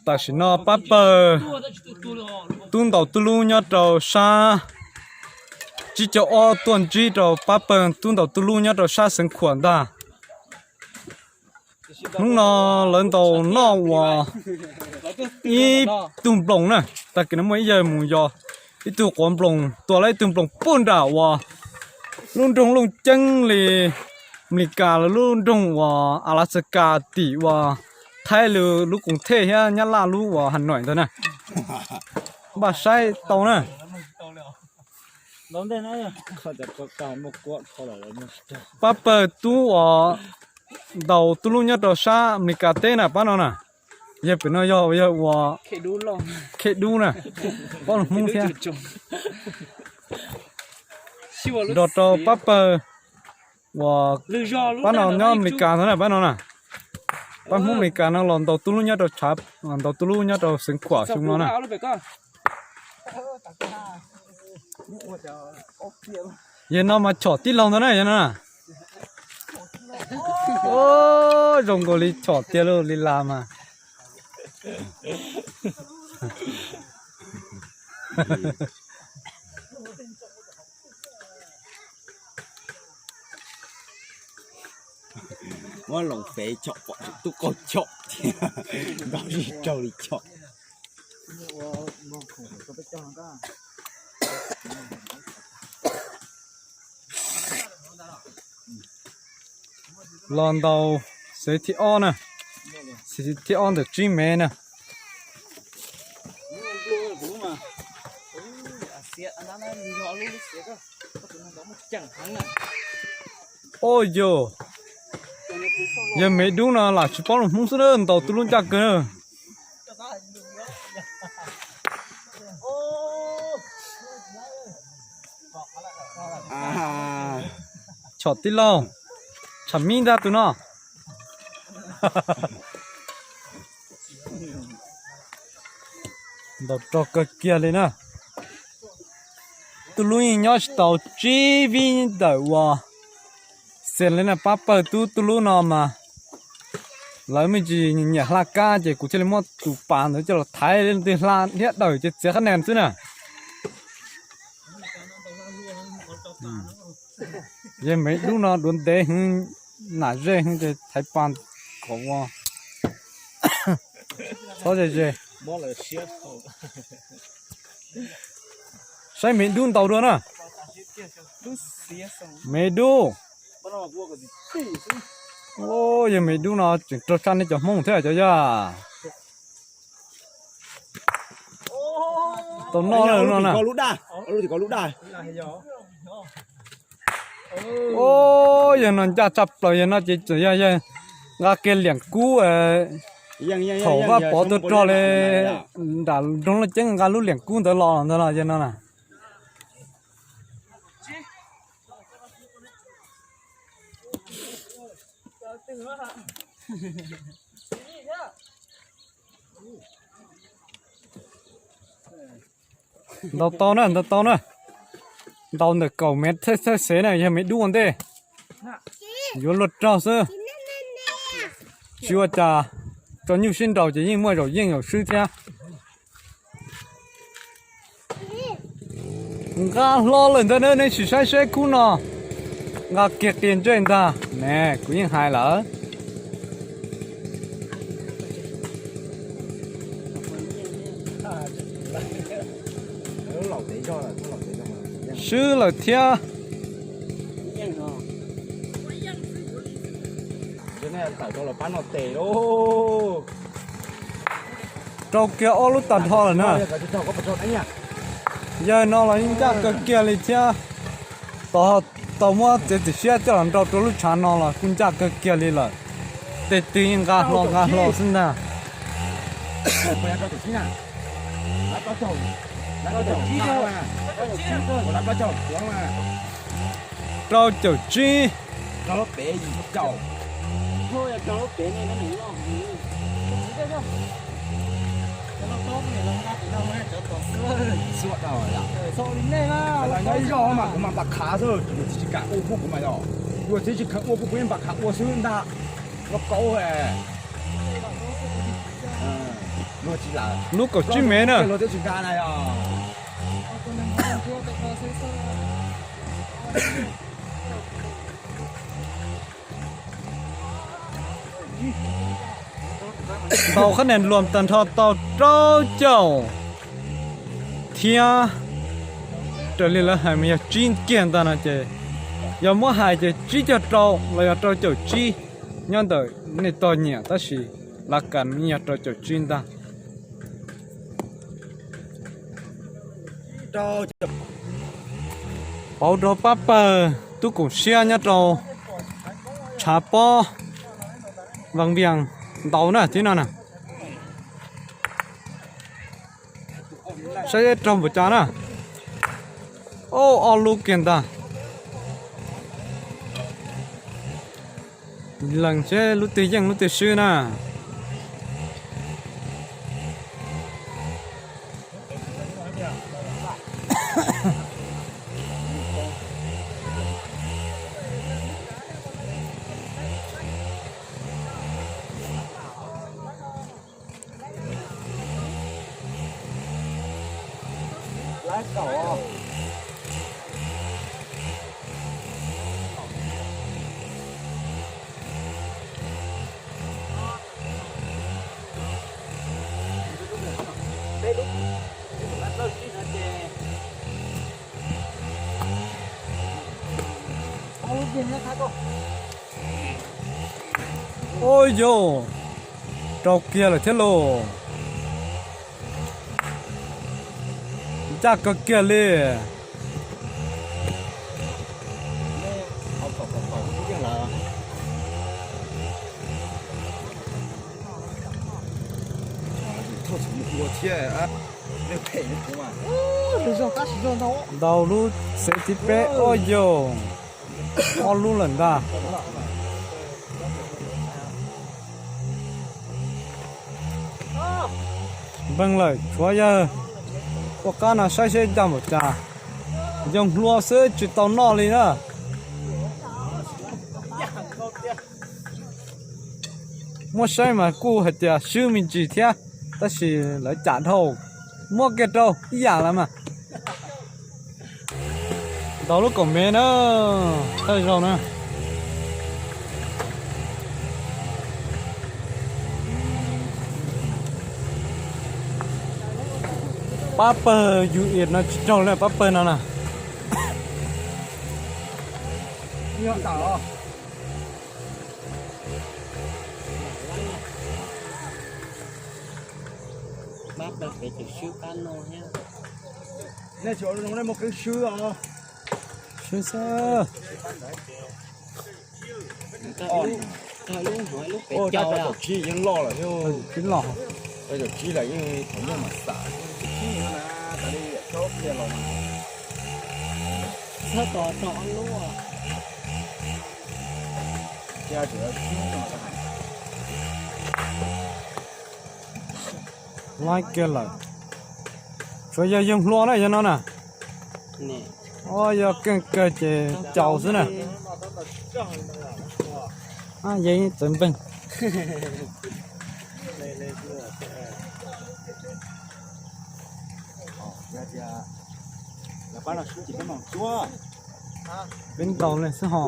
Tam sim no pab pawg tub ntaus tub lub nyob rau sab, tsib caug ob tuaj ntsib rau pab pawg tub ntaus tub lub nyob rau sab Xeev Khuam ntag. Hnub no lawv ntaus noj uas ib tug nploos na, tag kis no muaj ib yawg mus yos ib tug quav nploos, tua lawv ib tug nploos puag nram uas lub nroog Looj Ceeb li, Amelikas lawv lub nroog uas Alaska tim uas Thaib lub koom thej thiab Nyab Laj lub uas Hà Nội ntawd na. Npaj saib tau na. Pab pawg tub uas ntaus tub lub nyob rau sab Amelikas teb na pab no na. Yawg pem no yog yawg uas Khej Dub na, pab lus Hmoob thiab. Nrog rau pab pawg uas pab no nyob Amelikas ntag na pab no na. Pab Hmoob Amelikas no los ntaus tub lub nyob rau tshav, ntaus tub lub nyob rau Xeev Khuam xyoo no na. Yawg no mas chom tij laug ntag na yawg no na. Zoo nkaus li chom tiag li las mas. Muab loos fev chom pom tub qaug chom thiab, nrog zig raug li chom. Los ntaus xev thib ob na, xev thib ob ntawm tsib mev na. Oj yog, yawg Mev Dub no lam tsis paub lus Hmoob xwb na, ntaus tub lub ncaj kawg na. Tshom tij laug, tsham mib ntag tus no. Ntaus rog kawg kiag li na. Tub lub yeej nyob tsis tau tsib vib ntawm uas xees li na, pab pawg tub tub lub no mas lawv me ntsis nyiam hla kab ces kuv thiaj li muab tus pas ntawd coj los thaiv, leej twg hla thiab dawm ces txiav qhab nen xwb na. Yawg Mev Dub no duav ntev heev, nam ze heev ces thaiv pas kom ua txhob ze ze. Saib Mev Dub ntaus dua na. Mev Dub. Yawg Mev Dub no tseem raug tshaj nej cov Hmoob thiab cov yog. Tau noj no na. Yawg no ncaj tshaj plaws, yawg no ces tseem yog yawg nqa kiag liam kub thaum Vaj Pov tuag rog li nram nroog Looj Ceeb nqa lub liam kub ntawd los ntawd los yawg no na. Ntaus tau na, ntaus tau na. Ntaus ntawm kaum mev thawj xev na, yog Mev Dub ua ntej. Yuav luag raug xwb. Tsis ua cas, tso nyuj sib nraus ces yeej muaj zaum yeej zaum swb thiab. Nqa hlo lawm ntag na, nej sim saib seb khub no nqa kiag qia ntsej ntag ne, kuv yeej hais lawm. Swb lawm thiab. Rau kiag ob lub tag nrho lawm na. Yawg no los yeej ncaj kawg kiag li thiab. Tau muab txiav txim siab coj los nrau rau lub tshav no los kuj ncaj kawg kiag li lawm. Tej twg yeej nqa hlo nqa hlo xwb ntag. Rau caum tsib. Nyob ib zog mas kuv mam npam khav xwb, txiv tsis kam ua kuj kuv mam yog. Yog txiv tsis kam ua kuj kuv yeej npam khav ua xwb ntag. Loj kaub. Lub kaum tsib mev na. Tau qhab nia luam tag nrho tau rau caum thiab, raws li lawv hais mas yog tsib kiag ntag no ces, yog muab hais ces tsib caug rau los yog rau caum tsib nyob ntawm nej tog nyiam, tab sis lav kas yog rau caum tsib ntag. Pauv rau pab pawg tub koom siab nyob rau tshav pob Vaj Viaj ntau na tib no na. Saib raug npaum cas na. Ob lub kiag ntag. Lees seb lub twg yeej lub twg swb na. Ua yog rau kiag lawm thiab lauj. Ncaj kawg kiag li. Ntau lub xev thib peb, ua yog ob lub lawm ntag. Npeeg lawm tshuav yawg ua qab no saib seb ncaj npaum cas. Yoog hlua xwb tsis tau noj li na. Muab saib mas kuj hais tias swb me ntsis thiab, tab sis lawv cam dhau, muab kiag rau ib yam lawm mas. Ntau lub kaum mev na, thawj zaug na. Pab pawg U S no tsis raug li pab pawg no na. Pab pawg pem tseem swb pab no thiab. Nej tsis ua zoo nej muaj keeb swb os. Swb xwb. Ua, rau caum tsib yeej loj lawm. Tsib loj. Rau caum tsib lawm yeej thaum nyuj mas xam tsib na, tas li tsob qhia los mas. Txhob tos tau ob lub. Cia tsum tsib no. Laib kiag lawm. Tsuas yog yoog hlua na yog no na. Ua yog keej kawg ces caum xwb na. Yeej txawv npeeg. Peb ntaus li xwb ho.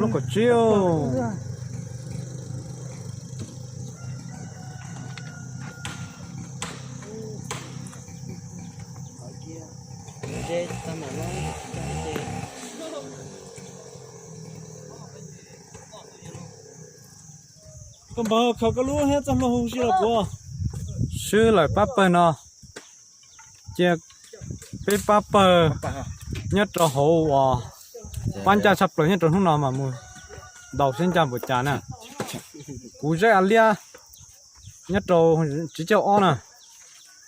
Lub kaum tsib. Koj npawg khaws koj lub thiab txoj hlua hu si los puas? Swb lawm pab pawg no. Cia peb pab pawg nyob rau hauv uas pab ncaj tshaj plaws nyob rau hnub no mas mus ntaus seb ncaj npaum cas na. Kuv Zeb A Liab nyob rau tsib caug ob na.